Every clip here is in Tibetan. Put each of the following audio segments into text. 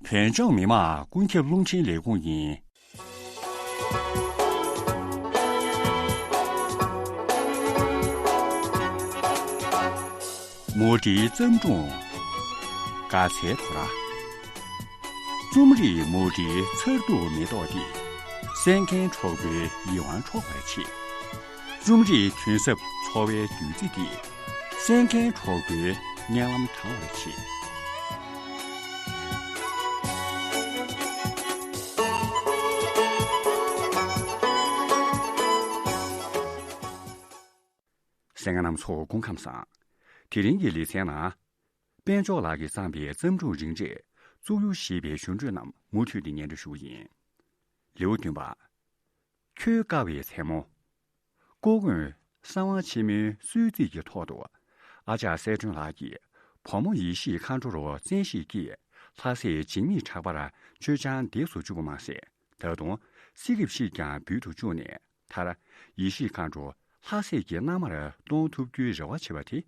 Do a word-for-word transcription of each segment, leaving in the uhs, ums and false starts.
བོད་ལྗོངས་མི་དམངས་ཀུན་ཁྱབ་རླུང་འཕྲིན་ལས་ཁུངས་ཡིན། མུ་འབྲེལ་བརྩམས་སྒྲུང་། དགའ་ཚལ་དོ་ར། རྩོམ་རིག་མུ་འབྲེལ་མཚར་སྡུག་མེ་ཏོག་འདི། གསན་མཁན་གྲོགས་པོའི་ཡིད་དབང་འཕྲོག་པར་བྱེད། རྩོམ་རིག་དོན་ཟབ་འཚོ་བའི་བདུད་རྩི་འདི། གསན་མཁན་གྲོགས་པོའི་སྙན་ལམ་དྲང་བར་བྱེད། གསན་མཁན་རྣམ་ཚོ་སྐུ་ཁམས་བཟང་། དེ་རིང་གི་ལེ་ཚན་ནང་། དཔལ་འབྱོར་ལགས་ཀྱིས་བརྩམས་པའི་བརྩམས་སྒྲུང་རིང་གྲས་གཙུག་གཡུ་ཞེས་པའི་ཞུ་འཕྲོས་རྣམས་མུ་མཐུད་དེ་སྙན་སྒྲོན་ཞུ་གི་ཡིན། ལེའུ་བདུན་པ། ཁྱོད་དཀའ་བའི་མཚན་མོ། སྐུ་ངོ་གསང་བ་ཆེན་མོའི་གསོལ་ཚིགས་ཀྱི་ཐོག་ཏུ། ཨ་ཅག་གསལ་སྒྲོན་ལགས་ཀྱིས་བུ་མོ་ཡེ་ཤེས་མཁའ་འགྲོར་བཙན་ཤེད་ཀྱིས་ལྷ་སྲས་འཇིགས་མེད་གྲགས་པར་མཆོད་ཆང་འདེགས་སུ་བཅུག་པ་མ་ཟད། ད་དུང་གསེར་སྐྱེམས་ཤིག་ཀྱང་འབུལ་དུ་བཅུག་ནས། མཐར་ཡེ་ཤེས་མཁའ་འགྲོ་ལྷ་སྲས་ཀྱི་མནའ་མར་གཏོང་ཐུབ་རྒྱུའི་རེ་བ་བྱེད་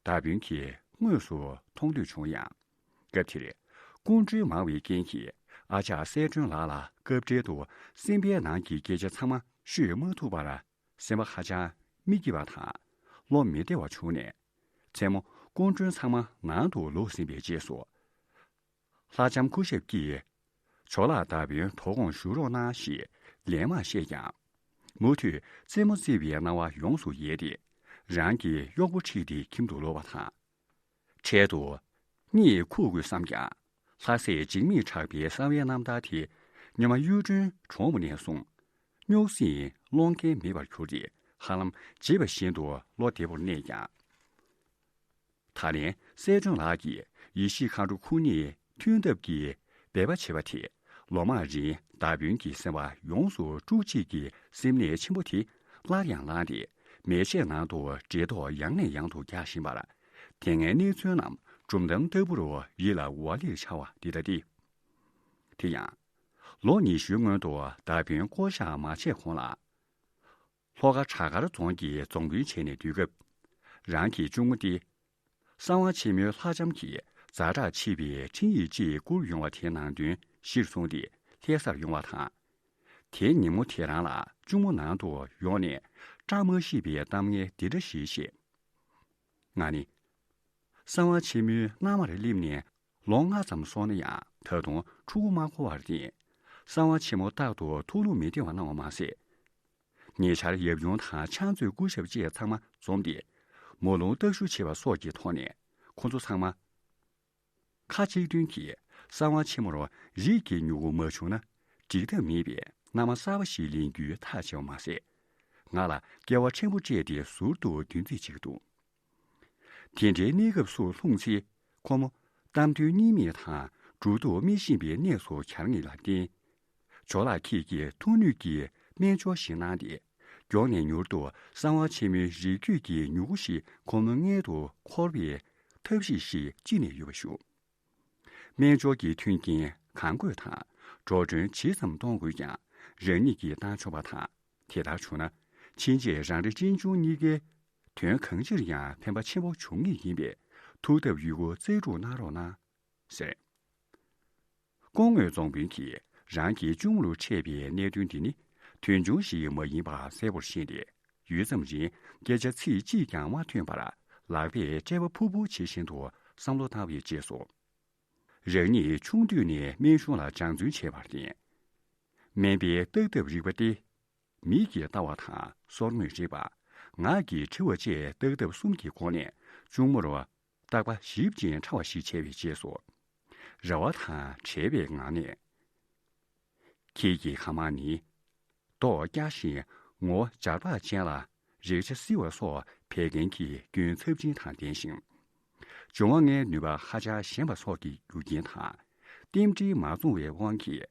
པ་དེ་མདའ་དཔོན་གྱིས་དངོས་སུ་མཐོང་འདོད་བྱུང་ཡང་། སྐབས་དེར་སྐུ་མགྲོན་མང་བའི་རྐྱེན་གྱིས་ཨ་ཅག་གསལ་སྒྲོན་ལགས་ལ་སྐབས་འབྲེལ་དུ་སེམས་པའི་ནང་གི་སྐད་ཆ་ཚང་མ་ཤོད་མ་ཐུབ་པར། སེམས་པ་ཧ་ཅང་མི་སྐྱིད་པ་དང་བློ་མི་བདེ་བ་བྱུང་ནས། མཚན་མོ་སྐུ་མགྲོན་ཚང་མ་ནང་དུ་ལོག་ཟིན་པའི་རྗེས་སུ། ལྷ་ལྕམ་སྐུ་ཞབས་ཀྱིས། ཇོ་ལགས་མདའ་དཔོན་དོ་དགོང་བཞུགས་རོགས་གནང་ཞེས་ལན་མང་བཤད་ཀྱང་། མུ་མཐུད་རྩེད་མོ་རྩེ་བའི་སྣང་བ་ཡོངས་སུ་ཡལ་ཏེ། རང་གི་གཡོག་པོ་ཁྲིད་དེ་ཁྱིམ་དུ་ལོག་པ་དང་། འཕྲལ་དུ་གཉིད་ཁུག་དགོས་བསམ་ཀྱང་། ལྷ་སྲས་འཇིགས་མེད་གྲགས་པའི་གསང་བའི་རྣམ་ཐར་དེ་ཉི་མ་གཡུ་སྒྲོན་གྲོངས་པ་ནས་བཟུང་། རྙོག་ཟིང་སློང་མཁན་མེད་པར་གྱུར་ཏེ། ཧ་ལམ་བརྗེད་པ་བཞིན་དུ་བློ་བདེ་པོར་གནས་ཀྱང་། ད་ལན་གསལ་སྒྲོན་ལགས་ཀྱིས་ཡེ་ཤེས་མཁའ་འགྲོ་ཁོ་གཉིས་མཐུན་ཐབས་ཀྱིས་འབད་པ་བྱས་པ་དེས། ལོ་མང་རིང་མདའ་དཔོན་གྱི་སེམས་པ་ཡོངས་སུ་དཀྲུགས་བྱེད་ཀྱི་སེམས་ནད་ཆེན་པོ་དེ་སླར་ཡང་ལངས་ཏེ། མལ་ཆས་ནང་དུ་འགྲེ་ལྡོག་ཡང་ནས་ཡང་དུ་རྒྱག་བཞིན་པར། དེ་སྔའི་གནས་ཚུལ་རྣམས་སྒྲུང་གཏམ་ལྟ་བུར་ཡིད་ལ་འོ་ལེར་འཆར་བ་འདི་ལྟ་སྟེ། དེ་ཡང་། ལོ་ཉི་ཤུའི་སྔོན་དུ་མདའ་དཔོན་བསྐོ་བཞག་མ་བྱས་གོང་ལ། ལྷོ་ཁ་བྲག་དཀར་རྫོང་གི་རྫོང་དཔོན་བྱས་ནས་སྡོད་སྐབས། རང་གི་གཅུང་མོ་སྟེ། གསང་བ་ཆེན་མོའི་ལྷ་ལྕམ་གྱིས་ཛ་དྲག་ཆེ་བའི་འཕྲིན་ཡིག་ཅིག་བསྐུར་ཡོང་བ་དེའི་ནང་དོན་གཞིར་བཟུང་སྟེ་ལྷ་སར་ཡོང་བ་དང་། དེའི་ཉིན་མོ་དེ་རང་ལ་གཅུང་མོ་ནང་དུ་ཡོང་ནས་བཀྲ་མ་ཤིས་པའི་གཏམ་ངན་འདི་འདྲ་ཞིག་བཤད། ང་ནི། གསང་བ་ཆེན་མོའི་མནའ་མར་སླེབས་ནས་ལོ་ལྔ་ཙམ་སོང་ན་ཡང་ད་དུང་ཕྲུ་གུ་མ་འཁོར་བར་བརྟེན། གསང་བ་ཆེན་མོ་རྟག་ཏུ་ཐུགས་བློ་མི་བདེ་བ་གནང་བ་མ་ཟད། ཉེ་ཆར་ཡབ་ཡུམ་དང་ཕྱག་མཛོད་སྐུ་ཞབས་བཅས་ཚང་མ་འཛོམས་ཏེ། མོ་ལུང་བརྟག་ཞུ་བྱེད་པ་སོགས་ཀྱི་ཐོག་ནས་ཁོ་ཚོ་ཚང་མ། ཁ་གཅིག་མཐུན་གྱིས་གསང་བ་ཆེན་མོར་རིགས་ཀྱི་མྱུ་གུ་མ་བྱུང་ན་འགྲིག་ཐབས་མེད་པའི་མནའ་མ་གསར་པ་ཞིག་ལེན་རྒྱུའི་ཐག་བཅད་པ་མ་ཟད། ང་ལ་སྐལ་བ་ཕྲན་བུ་སྤྲད་དེ་ཟུར་དུ་འདུན་རྩིས་བྱེད་ཀྱི་འདུག་དེ་འདྲའི་གནས་སྐབས་སུ་ལྷུང་ཚེ། ཁོ་མོ་གཏམ་དོན་གཉིས་མེད་དང་འགྲོ་འདུག་མི་ཤེས་པའི་གནས་སུ་གྱར་ངེས་ལ་བརྟེན། ཇོ་ལགས་ཁྱེད་ཀྱིས་ཐུགས་ནུས་ཀྱིས་སྨན་སྦྱོར་ཞིག་གནང་སྟེ། མགྱོགས་ནས་མྱུར་དུ་གསང་བ་ཆེན་མོའི་རིགས་རྒྱུད་ཀྱི་མྱུ་གུ་ཞིག་ཁོ་མོའི་མངལ་དུ་འཁོར་བའི་ཐབས་ཤེས་ཤིག་ཅི་ནས་ཡོད་པ་ཞུ། སྨན་སྦྱོར་གྱི་མཐུན་རྐྱེན་གང་དགོས་དང་། འགྲོ་གྲོན་ཇི་ཙམ་གཏོང་དགོས་ཀྱང་རང་ཉིད་ཀྱིས་བཏང་ཆོག་པ་དང་། དེ་ལྟར་བྱུང་ན། ཕྱིན་ཆད་རང་རེ་གཅེན་གཅུང་གཉིས་ཀའི་དོན་གང་ཅིར་ཡང་ཕན་པ་ཆེན་པོ་འབྱུང་ངེས་ཡིན་པས། ཐུགས་བཏབ་ཡོད་རྒུ་རྩལ་སྤྲུགས་གནང་རོགས་གནང་། ཟེར། སྐུ་ངོ་རྫོང་དཔོན་གྱིས་རང་གི་གཅུང་མོར་འཕྲད་པའི་གནད་དོན་འདི་ནི་དོན་ཆུང་ཞིག་མ་ཡིན་པ་གསལ་པོར་ཤེས་ཏེ། ཡུད་ཙམ་རིང་སྐད་ཆ་ཚིག་གཅིག་ཀྱང་མ་ཐོན་པར་ལག་པས་དཔྲལ་བ་ཕུར་ཕུར་བྱེད་བཞིན་དུ་བསམ་བློ་བཏང་བའི་རྗེས་སུ། རང་ཉིད་ཆུང་དུས་ནས་སྨན་གཞུང་ལ་སྦྱང་བརྩོན་བྱས་པར་བརྟེན། སྨན་པའི་བརྟག་ཐབས་རིག་པ་སྟེ། མིག་གིས་ལྟ་བ་དང་སོར་མོས་རེག་པ། ངག་གིས་དྲི་བ་བཅས་བརྟག་ཐབས་གསུམ་གྱི་སྒོ་ནས་གཅུང་མོར་བརྟག་པ་ཞིབ་ཅིང་ཕྲ་བ་ཞིག་བྱས་པའི་རྗེས་སུ། རེ་བ་དང་བྲལ་བའི་ངང་ནས། ཁྱེད་ཀྱི་ཁ་མང་ནི། མདོག་སྐྱ་ཞིང་ངོ་བོ་འབྱར་བག་ཅན་ལ། རེག་བྱ་བསིལ་བ་སོགས་བད་ཀན་གྱི་སྐྱོན་ཚབས་ཆེན་དང་ལྡན་ཞིང་། འབྱུང་བ་ལྔའི་ནུས་པ་ཧ་ཅང་ཞན་པ་སོགས་ཀྱི་རྒྱུ་རྐྱེན་དང་། རྟེན་འབྲེལ་མ་བཙོང་བའི་དབང་གིས།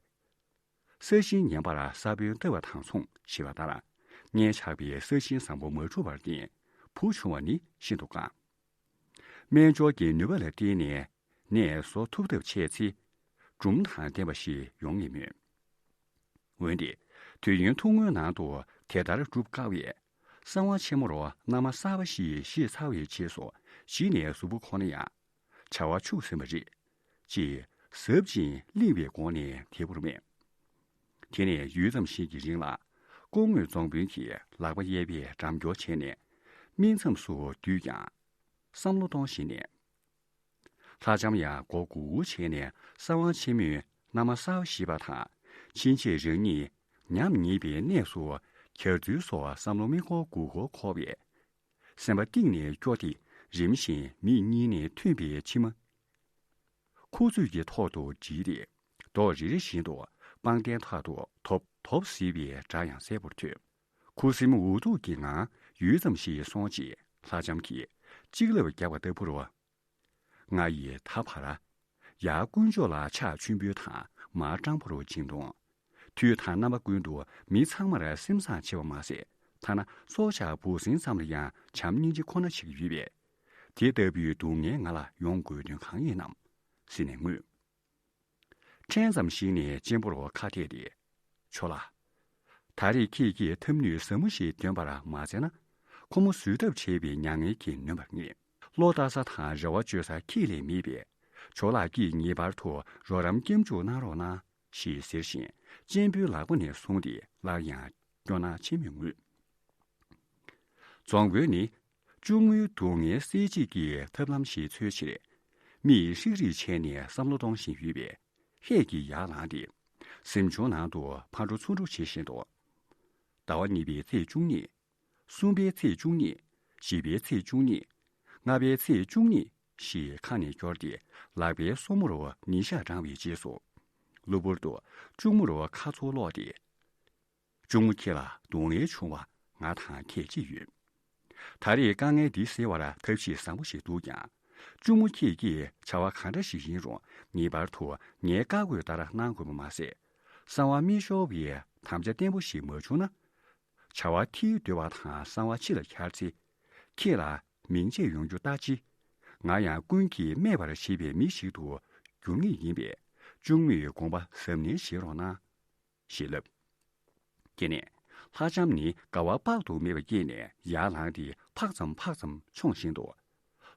ས་ཞིང་ཉམས་པར་ས་བོན་བཏབ་པ་དང་མཚུངས་ཞེས་པ་ལྟར། སྔོན་ཆགས་པའི་ས་ཞིང་བཟང་པོ་མ་གྲུབ་པར་བརྟེན་བུ་བྱུང་བ་ནི་ཤིན་ཏུ་དཀའ། སྨན་སྦྱོར་གྱི་ནུས་པ་ལ་བརྟེན་ནས་ནད་གསོ་ཐུབ་ཐབས་བྱས་ཚེ། སྒྲུང་དང་ལྡན་པ་ཞིག་ཡོང་ངེས་མོད། འོན་ཏེ། དུས་ཡུན་ཐུང་ངུའི་ནང་དུ་དེ་ལྟར་སྒྲུབ་དཀའ་བས། གསང་བ་ཆེན་མོར་མནའ་མ་གསར་པ་ཞིག་བཞེས་ཚར་བའི་རྗེས་སུ་གཞི་ནས་གཟུགས་པོ་ཁོ་ན་ཡང་བྱ་བ་འཆུགས་ཟིན་པ་རེད། ཅེས་ ཟབ་ཅིང་བརླིང་བའི་སྒོ་ནས་དལ་བུར་སྨྲས། དེ་ནས་ཡུད་ཙམ་ཞིག་གི་རིང་ལ་སྐུ་ངོ་རྫོང་དཔོན་གྱིས་ལག་པ་གཡས་པས་འགྲམ་སྐྱོར་བྱས་ནས་སྨིན་མཚམས་སུ་བསྡུས་ཀྱང་བསམ་བློ་གཏོང་བཞིན་ནས། ལྷ་ལྕམ་ཡང་མགོ་སྒུར་སྒུར་བྱས་ནས་གསང་བ་ཆེན་མོས་མནའ་མ་གསར་བ་བཞེས་པ་དང་ཕྱིན་ཆད་རང་ཉིད་ཉམས་ཉེས་པའི་གནས་སུ་གྱར་ཚུལ་སོགས་བསམ་བློ་མིག་ཁོག་མགུ་ཁོག་འཁོར་བས། སེམས་པ་གཏིང་ནས་སྐྱོ་སྟེ་རིམ་བཞིན་མིག་གཉིས་ནས་ཐོན་པའི་མཆི་མ། ཁུ་ཚོད་ཀྱི་ཐོག་ཏུ་བསྒྲིལ་ཏེ་མདོག་རེ་རེ་བཞིན་དུ་པང་གདན་ཐོག་ཏུ་ཐོབ་ཐོབ་བསིལ་བའི་སྒྲ་ཡང་གསལ་པོར་ཐོས། ཁུ་སིམ་འུ་ཐུག་གི་ངང་ཡུད་ཙམ་ཞིག་སོང་རྗེས་ལྷ་ལྕམ་གྱིས་གཅིག་ལབ་རྒྱག་པ་ལྟ་བུར། ང་ཡིས་ད་བར་ཡར་དཀོན་མཆོག་ལ་ཕྱག་མཆོད་འབུལ་དང་མར་སྤྲང་པོར་སྦྱིན་གཏོང་། དུས་དང་རྣམ་པ་ཀུན་ཏུ་མི་ཚང་མར་སེམས་བཟང་བྱེད་པ་མ་ཟད། ཐ་ན་སྲོག་ཆགས་འབུ་སྲིན་ཙམ་ལ་ཡང་བྱམས་སྙིང་རྗེ་ཁོ་ན་བྱེད་ཀྱི་ཡོད་པས། དེ་ལྟ་བུའི་སྡུག་བསྔལ་ང་ལ་ཡོང་དགོས་དོན་གང་ཡིན་ནམ་ཟེར་ནས་ངུས། ཕྲན་ཙམ་ཞིག་ནས་གཅེན་པོར་ཁ་གཏད་དེ། ཇོ་ལགས། ད་རེས་ཁྱེད་ཀྱིས་ཐབས་ནུས་ཟབ་མོ་ཞིག་འདོན་པར་མ་ཟད་ན། ཁོ་མོ་བཟོད་ཐབས་བྱས་པའི་མྱ་ངན་གྱིས་ནོན་པར་ངེས། བློ་ལྟ་ས་དང་རེ་བ་བཅོལ་ས་ཁྱེད་ལས་མེད་པས། ཇོ་ལགས་ཀྱིས་ངེས་པར་དུ་རོགས་རམ་སྐྱབས་འཇུག་གནང་རོགས་གནང་། ཞེས་ཟེར་བཞིན་གཅེན་པོའི་ལག་པ་ནས་བཟུང་སྟེ་སླར་ཡང་སྐྱོ་སྣང་ཆེན་མོས་ངུས། རྫོང་དཔོན་ནི་གཅུང་མོའི་སྡུག་བསྔལ་སེལ་བྱེད་ཀྱི་ཐབས་ལམ་ཞིག་འཚོལ་ཕྱིར། མིག་ཧྲིག་ཧྲིག་བྱས་ནས་བསམ་བློ་གཏོང་བཞིན་ཡོད་པས། ཧད་ཀྱིས་ཡར་ལངས་ཏེ། གཟིམ་ཆུང་ནང་དུ་ཕར་འགྲོ་ཚུར་འགྲོ་བྱེད་བཞིན་དུ། ཟླ་བ་གཉིས་པའི་ཚེས་བཅུ་གཉིས། གསུམ་པའི་ཚེས་བཅུ་གཉིས། བཞི་པའི་ཚེས་བཅུ་གཉིས། ལྔ་པའི་ཚེས་བཅུ་གཉིས་ཞེས་ཁ་ནས་སྐྱོར་ཏེ་ལག་པའི་སོར་མོ་རུ་ཉིན་ཞག་བགྲངས་པའི་རྗེས་སུ། གློ་བུར་དུ་གཅུང་མོ་རུ་ཁ་ཚུར་སློག་སྟེ། གཅུང་མོ་ཁྱེད་ལ་སྡུག་བསྔལ་བྱུང་བ་ང་དང་ཁྱད་ཅི་ཡོད། ད་རེས་དཀའ་ངལ་འདི་སེལ་བར་ཐབས་ཤེས་བཟང་པོ་ཞིག་འདུག་ཀྱང་། གཅུང་མོ་ཁྱེད་ཀྱིས་བྱ་བ་གང་འདྲ་ཞིག་ཡིན་རུང་ངེས་པར་དུ་ངའི་བཀའ་བཀོད་ལྟར་གནང་དགོས་པ་མ་ཟད། གསང་བ་མི་ཤོར་བའི་དམ་བཅའ་བརྟན་པོ་ཞིག་མ་བྱུང་ན། བྱ་བ་མཐིལ་རྡོལ་བ་དང་གསང་བ་ཕྱི་ལ་འཁྱར་ཚེ། ཁྱེད་ལ་མིང་ཆད་ཡོང་རྒྱུ་ལྟ་ཅི། ང་ཡང་ཀུན་གྱིས་སྨད་པར་བྱེད་པའི་མི་ཞིག་ཏུ་འགྱུར་ངེས་ཡིན་པས། གཅུང་མོས་དགོངས་པ་གཟབ་ནན་བཞེས་རོགས་གནང་། ཞེས་ལབ། དེ་ནས་ལྷ་ལྕམ་ནི་དགའ་བ་དཔག་ཏུ་མེད་པ་སྐྱེས་ནས་ཡར་ལངས་ཏེ་ཕག་ཙམ་ཕག་ཙམ་མཆོང་བཞིན་དུ།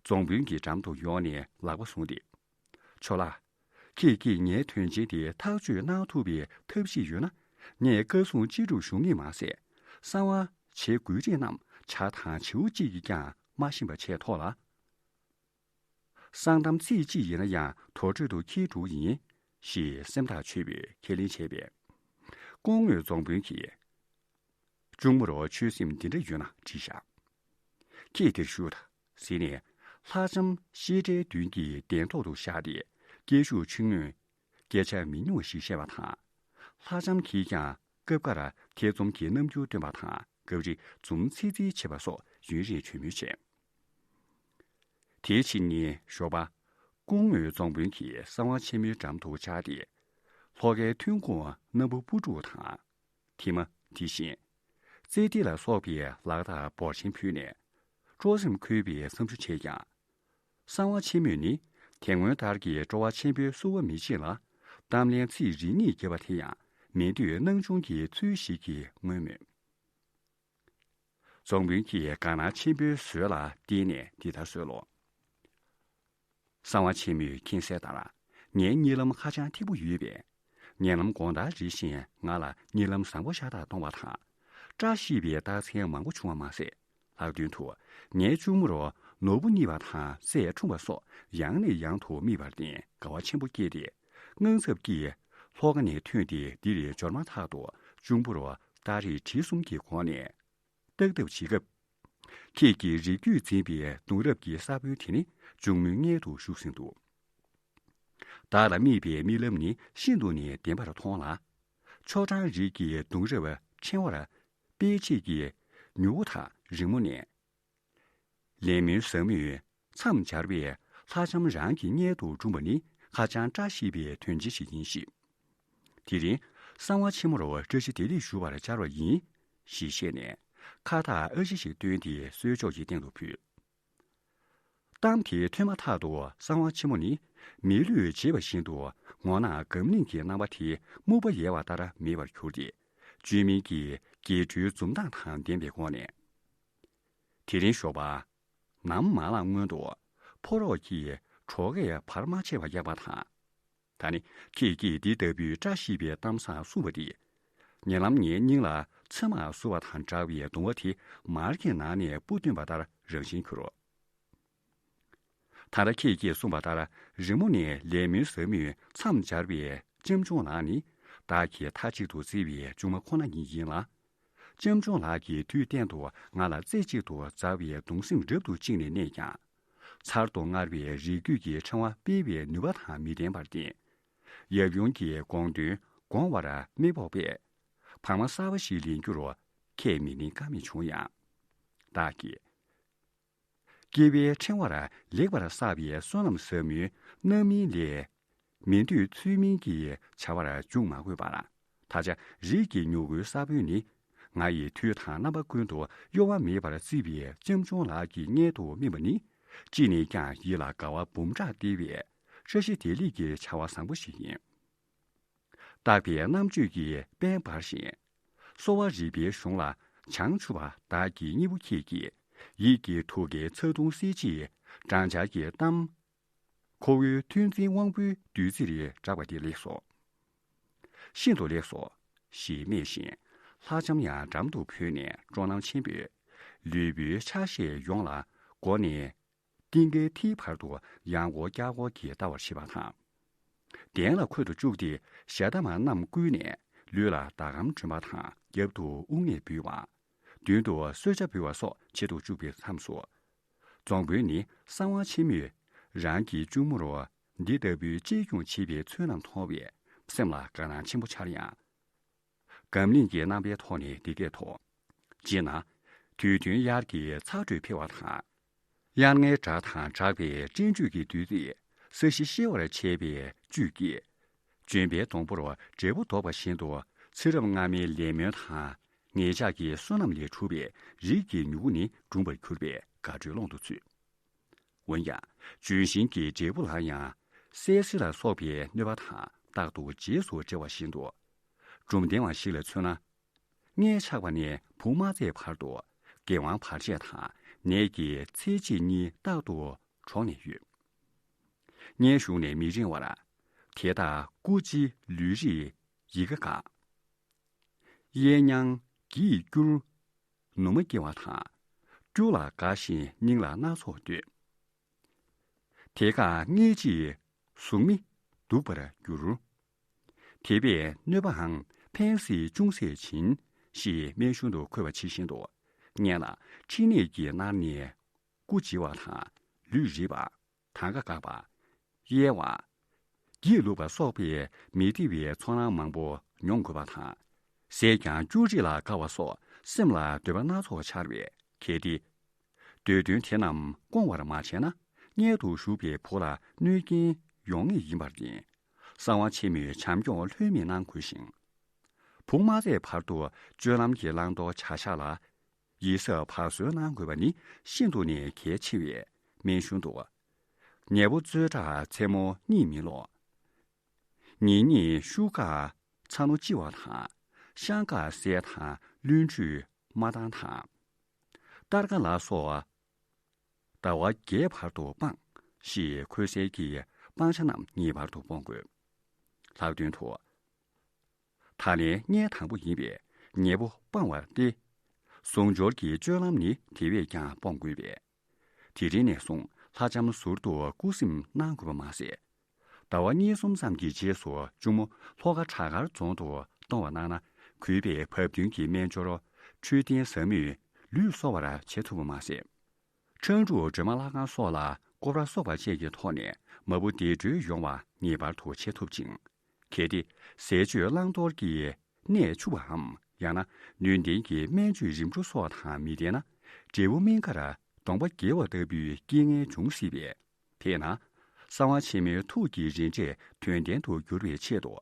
རྫོང་དཔོན་གྱི་འགྲམ་དུ་ཡོང་ནས་ལག་པ་བཟུང་སྟེ། ཇོ་ལགས། ཁྱེད་ཀྱིས་ངའི་དོན་ཆེན་དེ་ཐག་གཅོད་གནང་ཐུབ་པའི་ཐབས་ཤེས་ཡོད་ན། ངས་བཀའ་གསུང་ཅི་སྒྲུབ་ཞུ་ངེས་མ་ཟད། གསང་བ་བྱེད་དགོས་རིགས་རྣམས་ཇ་དང་བྱིའུ་གཅིག་གིས་ཀྱང་མ་ཞིམ་པ་བྱས་ཐོག་ལ། གསང་གཏམ་ཚིག་གཅིག་ཡིན་ན་ཡང་དོར་བྲོས་དུ་འཁྱེར་འགྲོ་ཡིན། ཞེས་སེམས་ཐག་ཆོད་པའི་ཁས་ལེན་བྱས་པས། སྐུ་ངོ་རྫོང་དཔོན་གྱིས། གཅུང་མོར་ཆོད་སེམས་འདི་འདྲ་ཡོད་ན་དྲིས་བཞག། ཁྱེད་འདིར་བཞུགས་དང་ཟེར་ནས། ལྷ་ལྕམ་བཤད་གྲྭའི་མདུན་གྱི་གདན་ཐོག་ཏུ་བཞག་སྟེ་སྐད་ཤུགས་ཆུང་ངུས་སྐད་ཆ་མི་ཉུང་བ་ཞིག་བཤད་པ་དང་། ལྷ་ལྕམ་གྱིས་ཀྱང་སྐབས་འགར་ཐེ་ཚོམ་གྱི་རྣམ་འགྱུར་སྟོན་པ་དང་སྐབས་རེ་འཛུམ་ཚིག་ཚིག་བྱེད་པ་སོགས་ཡུན་རིང་གྲོས་མོལ་བྱས། དེའི་ཕྱི་ཉིན་ཞོགས་པ། སྐུ་ངོ་རྫོང་དཔོན་གྱིས་གསང་བ་ཆེན་མོའི་འགྲམ་དུ་བཅར་ཏེ། ལྷོ་ཁའི་ཐོན་ཁུངས་སྣམ་བུ་སྤུ་འབྲུག་དང་། ཐི་མ། དེ་བཞིན། ཙེ་ཏི་ལ་སོགས་པའི་ལག་རྟགས་འབོར་ཆེན་ཕུལ་ནས། སྤྲོ་སེམས་འཁོལ་བའི་བསམ་ཚུལ་བྱས་ཀྱང་། གསང་བ་ཆེན་མོས་ནི། དེ་སྔོན་ལྟར་གྱི་སྤྲོ་བ་ཆེན་པོའི་བསུ་བ་མི་བྱེད་ལ། གཏམ་ལན་ཚིག་རེ་གཉིས་བརྒྱབ་པ་དེ་ཡང་མི་འདོད་སྣང་ཆུང་གི་ཚུལ་ཞིག་གིས་མངོན་མོད། རྫོང་དཔོན་གྱིས་དགའ་སྣང་ཆེན་པོའི་ཟོལ་ལ་བརྟེན་ནས་འདི་ལྟར་གསོལ་ལོ། གསང་བ་ཆེན་མོས་མཁྱེན་གསལ་ལྟར། ངའི་གཉིད་ལམ་ཧ་ཅང་ཐིག་པོ་ཡོད་པས། ཉེ་ལམ་དགོང་དག་རེ་བཞིན་ང་ལ་གཉིད་ལམ་བཟང་པོ་ཤ་སྟག་གཏོང་བ་དང་། བཀྲ་ཤིས་པའི་རྟགས་མཚན་མང་པོ་བྱུང་བ་མ་ཟད། ལྷག་དོན་དུ། ངའི་གཅུང་མོར་ནོར་བུ་རྙེད་པ་དང་སྲས་འཁྲུངས་པ་སོགས་ཡང་ནས་ཡང་དུ་རྨིས་པར་བརྟེན་དགའ་བ་ཆེན་པོ་སྐྱེས་ཏེ། དངངས་འཚབ་ཀྱིས་ལྷོ་ཁ་ནས་ཐོན་ཏེ་འདིར་འབྱོར་མ་ཐག་ཏུ་གཅུང་པོར་ཏ་རིག་དྲི་གསུམ་གྱི་གོང་ནས། བརྟག་ཐབས་བྱེད་སྐབས། ཁྱེད་ཀྱིས་རིགས་རྒྱུད་འཛིན་པའི་གདུང་རབས་ཀྱི་ས་བོན་དེ་ནི་གཅུང་མོའི་མངལ་དུ་ཞུགས་ཟིན་འདུག། བདག་ལ་རྨིས་པའི་རྨི་ལམ་ནི་ཤིན་ཏུ་ནས་བདེན་པར་མཐོང་ལ། ཆོ་འབྲང་རིགས་ཀྱི་གདུང་རབས་ཕྲེང་བར་སྤེལ་བྱེད་ཀྱི་མྱུ་གུ་དག་རིང་མོ་ནས། ལས་སྨོན་ཟབ་མོས་མཚམས་སྦྱར་བའི་ལྷ་ལྕམ་རང་གི་མངལ་དུ་འཁྲུངས་པ་ནི་ཧ་ཅང་བཀྲ་ཤིས་པའི་དོན་ཆེན་ཞིག་ཡིན་ཞིང་། དེ་རིང་གསང་བ་ཆེན་མོར་བཀྲ་ཤིས་བདེ་ལེགས་ཞུ་བར་བཅར་བ་ཡིན། ཞེས་བཤད་ནས་ཁ་བཏགས་ཨ་ཞེ་ཞིག་བཏོན་ཏེ་གསོལ་ལྕོག་གི་སྟེང་དུ་ཕུལ། གཏམ་དེ་ཐོས་མ་ཐག་ཏུ་གསང་བ་ཆེན་མོ་ནི་མི་ལུས་བརྗེད་པ་བཞིན་དུ་ངོ་ནག་སྒམ་བརླིང་གི་རྣམ་པ་དེ་སྨུག་པ་ཡལ་བ་ལྟར་མེད་པར་གྱུར་ཏེ། བཅོས་མིན་གྱི་འགྱེད་འཕྲུལ་འཛུམ་མདངས་དང་ལྡན་པའི་སྒོ་ནས། དེ་རིང་ཞོགས་པ། ནམ་མ་ལངས་སྔོན་དུ་ཕོ་རོག་གིས་གྲོགས་ཀས་བར་མ་ཆད་པ་བརྒྱབ་པ་དང་། ད་ནི་ཁྱེད་ཀྱིས་འདི་ལྟ་བུའི་བཀྲ་ཤིས་པའི་གཏམ་བཟང་གསུངས་པ་འདིས། ཉེ་ལམ་ངའི་སྙིང་ལ་ཚེར་མ་ཟུག་པ་དང་འདྲ་བའི་གདུང་བ་དེ་མར་གྱི་ནང་ནས་སྤུ་བཏོན་པ་ལྟར་རང་བཞིན་གྱུར། ད་ལྟ་ཁྱེད་ཀྱིས་གསུངས་པ་ལྟར་རི་མོ་ནས་ལས་སྨོན་ཟབ་མོས་མཚམས་སྦྱར་བའི་ལྕམ་ཆུང་ལགས་ནི་བདག་གིས་མཐའ་གཅིག་ཏུ་བརྩི་བའི་སྒྱུ་མ་ཁོ་ན་ཉིད་ཡིན་ལ། ལྕམ་ཆུང་ལགས་ཀྱིས་དུས་གཏན་དུ་ང་ལ་རྩེ་གཅིག་ཏུ་མཛའ་བའི་གདུང་སེམས་རབ་ཏུ་བཅིངས་ནས་གནས་ཀྱང་། ཚར་དུ་དངར་བའི་རིགས་རྒྱུད་ཀྱི་ཕྲེང་བ་སྤེལ་བའི་ནུས་པ་དང་མི་ལྡན་པར་བརྟེན། ཡབ་ཡུམ་གྱི་དགོངས་དོན་དགོངས་པར་མི་དཔོག་པས། བག་མ་གསར་བ་ཞིག་ལེན་རྒྱུར་ཁས་མི་ལེན་ཀ་མེད་བྱུང་ཡང་། བདག་གིས། སྐྱེ་བའི་ཕྲེང་བར་ལེགས་པར་བསགས་པའི་བསོད་ནམས་ཟབ་མོའི་རྣམ་སྨིན་ལས། མི་འདོད་ཚུལ་མིན་གྱི་བྱ་བར་འཇུག་མ་དགོས་པར། ད་ཆ་རིགས་ཀྱི་མྱུ་གུའི་ས་བོན་ནི། ང་ཡིས་དུས་དང་རྣམ་པ་ཀུན་ཏུ་གཡོ་བ་མེད་པར་བརྩིས་པའི་ལྕམ་ཆུང་ལགས་ཀྱི་མངལ་དུ་སྨིན་པ་ནི། ཅི་ནས་ཀྱང་ཡིད་ལ་དགའ་བ་འབུམ་ཕྲག་སྟེར་བའི་བཀྲ་ཤིས་བདེ་ལེགས་ཀྱི་བྱ་བ་བཟང་པོ་ཞིག་ཡིན། བརྟག་པའི་རྣམ་དཔྱོད་ཀྱི་དཔལ་འབར་ཞིང་། གསོ་བ་རིག་པའི་གཞུང་ལ་བྱང་ཆུབ་པ་བདག་གི་སྙིང་པོ་ཁྱེད་ཀྱིས། ཡིད་ཀྱི་ཐུགས་ཀའི་ཚ་གདུང་སེལ་ཕྱིར། སྦྲང་ཆར་གྱི་གཏམ། ཁོ་བོའི་ཐོས་འཛིན་དབང་པོའི་བདུད་རྩིར་བསྒྲགས་པ་འདི་ལེགས་སོ། ཤིན་ཏུ་ལེགས་སོ། ཞེས་སྨྲས་ཤིང་། ལྷ་ལྕམ་ཡང་འགྲམ་དུ་བུད་ནས་སྤྲོ་སྣང་ཆེན་པོས། ལུས་པོའི་ཆ་ཤས་ཡོངས་ལ་མགོ་ནས། རྟིང་གའི་མཐིལ་བར་དུ་ཡང་སྐོར་བསྐྱར་སྐོར་གྱིས་བལྟ་བར་བྱེད་པ་དང་། གདན་ལ་འཁོད་དུ་བཅུག་སྟེ་ཞལ་གདམས་རྣམས་བསྐུལ་ནས་ལུས་ལ་ཟླ་གམ་སྒྲོན་པ་དང་རྒྱབ་ཏུ་དབུགས་ནད་འབུལ་བ། མདུན་དུ་གསོལ་ཇ་འབུལ་བ་སོགས་བྱེད་དུ་བཅུག་པའི་མཚམས་སུ། རྫོང་དཔོན་ནི་གསང་བ་ཆེན་མོས་རང་གི་གཅུང་མོར་འདི་ལྟ་བུའི་གཅེས་སྐྱོང་བྱེད་པའི་ཚུལ་རྣམས་མཐོང་བས་སེམས་ལ་དགའ་སྣང་ཆེན་པོ་འཆར་ཡང་། སྒམ་བརླིང་གི་རྣམ་པའི་ཐོག་ནས་འདི་སྐད་དོ། སྤྱིར་ན། དུས་མཐུན་དབྱར་གྱི་ཚ་དྲོད་འཕེལ་བ་དང་། དབྱར་རྔའི་སྒྲ་དང་སྦྲགས་པའི་སྤྲིན་བཅུད་ཀྱི་བདུད་རྩིས་ས་གཞི་གཤེར་བར་བྱས་པའི་བཅུད་ཀྱིས། ལྗོན་པའི་སྡོང་པོར་འབྲས་བུ་ལྡོག་པ་བཞིན་དུ་ཚེ་རབས་སྔ་མའི་ལས་སྨོན་དང་ངེད་ཅག་གི་བསོད་ནམས་ལས་གྲུབ་པའི་རིགས་ཀྱི་མྱུ་གུ་ནི་འབྲུངས་པར་གྱུར་པའི་དགའ་སྤྲོའི་ཀློང་དུ་ཚུད། འོན་ཀྱང་ལྗོན་ཤིང་གི་འབྲས་བུ་ལ་ཡང་སད་སེར་ལ་སོགས་པའི་གནོད་པ་དང་རྟག་ཏུ་རྗེས་སུ་འབྲེལ་བ་བཞིན་དུ། སྒྲུང་ལྡན་བ་ཞིག་ལ་མཚོན་ན། མངལ་ཆགས་པ་ནས་བུ་མ་བཙས་བར་དུ་དགེ་དབང་བར་ཆད་དང་ནད་ཀྱི་ཚེ་གཅིག་གཉིས་རྟག་ཏུ་གྲོངས་ནས་ཡོད། མངལ་ཞུགས་ནས་མི་རིང་བར་དེ་དག་སྐུ་ལྕི་ལུས་རིས་ཡི་གེ་འགག་གཡས་བརྙང་གྱིས་བསྐྱུར། ནུ་མ་སྐྱེ་བ་དང་། སྐྱུ་ལ་འགགས་ཤིང་སྙིང་ལ་སྣ་ཚོགས་འདོད། དེ་ཁར་མངལ་གཅིག་གཟུགས་མི་སྡུག་པར་འགྱུར། དེ་བས་གནོད་པའང་ཕན་སྲིད་ཅུང་ཟད་བྱིན། ཞེས་སྨན་གཞུང་དུ་འཁོད་པ་ཇི་བཞིན་དུ། མངལ་ལ་མཁྲིས་ནད་ཀྱིས་མནར་ནས་སྐུ་འཇི་བ་དང་ལུས་རིད་པ། དང་ག་འགགས་པ། གཡས་པ། སྒྱིད་ལུག་པ་སོགས་པའི་མི་བདེ་བའི་ཚོར་སྣང་མང་པོ་མྱོང་དགོས་པ་དང་། ཟས་ཀྱང་སྐྱུ་རིས་ལ་དཀའ་བ་སོགས་སེམས་ལ་འདོད་པ་སྣ་ཚོགས་འཆར་བས་གལ་ཏེ། འདོད་དོན་དེ་རྣམས་སྐོང་བར་མ་བྱས་ན། མངལ་དུ་ཞུགས་པའི་བུ་ལ་གནོད་རྐྱེན་ཡོང་ངེས་ཡིན་པར་བརྟེན། གསང་བ་ཆེན་མོས་བྱམས་སྐྱོང་ལྷོད་མེད་གནང་དགོས་ཤིང་། བུ་མ་བཙས་བར་དུ་སྤྱོད་ལམ་གྱི་བླང་དོར་བྱ་གཞག་ལ། ཡིད་གཟབ་བར་གསོལ་གནང་དགོས་པ་ནི་ཤིན་ཏུ་ནས་གལ་ཆེ་བས་སྨན་གཞུང་དུ། ཉལ་པོ་རྩོལ་དྲགས་མཚན་མོ་གཉིད་མི་ལོག་ཉིན་གཉིད་ཤུགས་འགག་ཚ་ནོ་ལྕི་བ་དང་། བཤང་འགག་གསལ་དང་རླུང་འཁྲུས་མ་བཏང་དང་། སྟར་ཀ་ལ་སོགས། ཟླ་བ་བརྒྱད་བར་དུ་སྤང་། ཞེས་འཁོད་གསལ་གྱི་སྤང་བྱ་རྣམས་ངེས་པར་དུ་སྤོང་དགོས། ལྷག་དོན་དུ། ད་ལན་མངལ་དང་པོ་ཡིན་པས་ཉལ་པོ་སྤང་བ་སྟེ། ཟུང་སྦྱོར་གྱི་སྤྱོད་ལམ་ནི་དེ་བས་ཀྱང་སྤོང་དགོས་པས། དེ་རིང་ནས་བཟུང་ལྷ་ལྕམ་ཟུར་དུ་སྐུ་སེམས་གནང་དགོས་པ་མ་ཟད། ཟླ་བ་གཉིས་གསུམ་ཙམ་གྱི་རྗེས་སུ་གཅུང་མོ་ལྷོ་ཁ་བྲག་དཀར་རྫོང་དུ་གཏོང་བ་གནང་ན། གུས་པས་བབ་བསྟུན་གྱི་སྨན་སྦྱོར་འཕྲོད་བསྟེན་ཟབ་མོས་ལུས་གསོ་བར་བྱེད་ཐུབ་པ་མ་ཟད། ཁྲང་ཀྲོའུ་སྒྲོལ་མ་ལྷ་ཁང་སོགས་ལ་སྐོར་ར་གསོག་པ་བཅས་ཀྱི་ཐོག་ནས་མ་བུ་བདེ་འགྲོའི་ཡོང་བ་ངེས་པར་དུ་བྱེད་ཐུབ་ཅིང་། གལ་ཏེ་ཟས་སྤྱོད་བླང་དོར་གྱི་གནད་འཆུག་པའམ། ཡང་ན་ནུས་ལྡན་གྱི་སྨན་བཅོས་རིམ་གྲོ་སོགས་དང་མི་ལྡན་ན། འབྲས་བུ་སྨིན་ཁར་གདོང་པ་འགྱེལ་བ་ལྟ་བུའི་རྐྱེན་ངན་འབྱུང་སྲིད་པས། དེས་ན། གསང་བ་ཆེན་མོའི་ཐུགས་ཀྱི་རིན་བྲལ་དོན་ལྡན་དུ་འགྱུར་བའི་ཆེད་དུ།